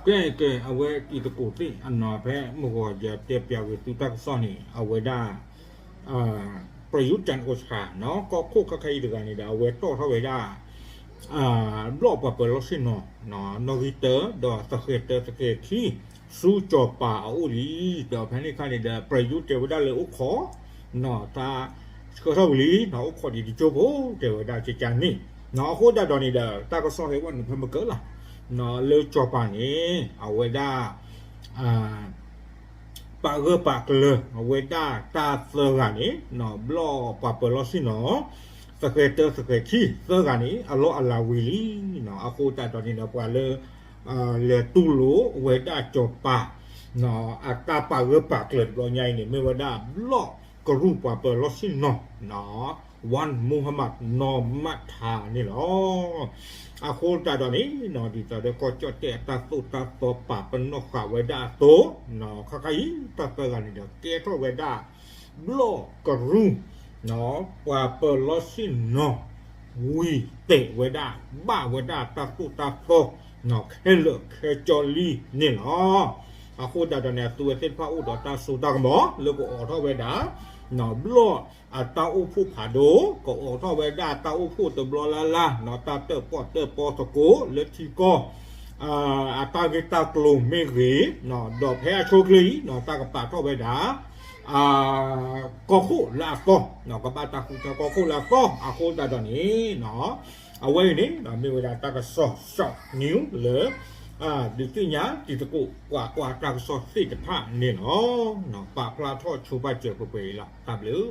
ကဲ ကဲ အဝဲတံၤသကိးသ့ၣ်အနီၤ ဖဲမုၢ်ဂီၤယတဲပျးဝံၤသုတၢ်ကစီၣ်န့ၣ် အဝဲဒၣ် ပြယူး จันทร์โอชา နီၤ ကီၢ်ခိၣ်ခဲခါအံၤတဂၤန့ၣ်ဒီး အဝဲတီၣ်ထီၣ်ဝဲဒၣ် ဘျီၣ်ပှၤပၢၤလီၢ်ဆ့ၣ်နီၤ နီၣ်ဂံၢ်တၢ ဒီးသဃဲၤတၢသဃဲၤခံ ဆူစီၤပၤအအိၣ်လံ. ဒီးဖဲန့ၣ်အခါန့ၣ်ဒီး ပြယူးတဲဝဲဒၣ်လၢအိၣ်ခိး နီၣ် တၢ်ဆှၢထီၣ်ဝံၤလံ နီၣ် အိၣ်ခိးဒံးတကၠိဖိ တဲဝဲဒၣ်ကကန့ၣ် နီၣ် အဃိသတးဒီးန့ၣ်ဒီး တၢ်ကစီၣ်ဟဲဝဲနုာ်ဖဲမကၢလီၤ နီၣ် လၢစီၤပၤန့ၣ် အဝဲဒၣ် ပာ်ဂၢၢ်ပာ်ကျၢၤ အဝဲဒၣ်တၢ်သၢဂၤန့ၣ် နီၣ် ဘျီၣ်ပှၤပၢၤလီၢ်ဆ့ၣ်နီၤ သဃဲၤတၢသဃဲၤခံ သၢဂၤန့ၣ် အလီၢ်အလၤဝံၤလံ နီၣ် အဃိသတးဒီးန့ၣ်ဒီး ပှၤလၢ လဲၤတူၢ်လိာ်ဝဲဒၣ်စီၤပၤ နီၣ် အတၢ်ပာ်ဂၢၢ်ပာ်ကျၢၤတဘျီညါအံၤန့ၣ် မ့ၢ်ဝဲဒၣ်ဘျီၣ်ကရူၢ်ပှၤပၢၤလီၢ်ဆ့ၣ်နီၤ နီၣ် Wan Muhammad Noor Matha န့ၣ်လီၤ. အဃိသတးဒီးန့ၣ် နီၣ် ဒ်သိးဒီးကီၢ်ကၠီၣ်တဲၣ်အတၢ်သိၣ်တၢ်သီပာ်ပနီၣ်ဃာ်ဝဲဒၣ်အသိး နီၣ် ခဲခါအံၤ တၢ်သၢဂၤန့ၣ်ဒီး ကဲထီၣ်ဝဲဒၣ် ဘျီၣ်ကရူၢ် နီၣ် ပှၤပၢၤလီၢ်ဆ့ၣ်နီၤ ဝံၤတဲာ်ဝဲဒၣ် ဘၣ်ဝဲဒၣ်တၢ်သိၣ်တၢ်သီ နီၣ် ခဲလၢာ်ခဲကၠီလံန့ၣ်လီၤ. အဃိသတးဒီးန့ၣ် အသုဝဲသ့ၣ်တဖၣ်အိၣ်ဒီးတၢ်စိတၢ်ကမီၤ လၢကအိးထီၣ်ဝဲဒၣ် နီၣ် ဘျီၣ်အတၢ်အိၣ်ဖှိၣ်ဖးဒိၣ် ကအိးထီၣ်ဝဲဒၣ်တၢ်အိၣ်ဖှိၣ်တဘျီလၢ်လၢ် နီၣ် တၢ်တၢၣ်ပီၣ်တၢၣ်ပီသကိးလၢထံကီၢ် အတၢ်ဂ့ၢ်တၢ်ကျိၤမ့ၢ်ဂ့ၤ နီၣ် ဒီးဖဲအဆိအချ့အံၤ နီၣ် တၢ်ကပာ်ထီၣ်ဝဲဒၣ် ကီၢ်ခိၣ်လၢအသီ နီၣ် ကဘၣ်တၢ်ဃုထၢကီၢ်ခိၣ်လၢအသီ အဃိသတးဒီးန့ၣ် နီၣ် အဝဲအံၤန့ၣ် မ့ၢ်ဝဲဒၣ်တၢ်ကစီၣ် short news လၢ ဒုးသ့ၣ်ညါတံၤသကိးကွၢ်ကွၢ်တၢ်ကစီၣ်သ့ၣ်တဖၣ်န့ၣ်လီၤ. ပာ်ဖျါထီၣ်ဆိပာ်စၢၤပှဲၤပှဲၤအံၤလီၤ. တၢ်ဘျုး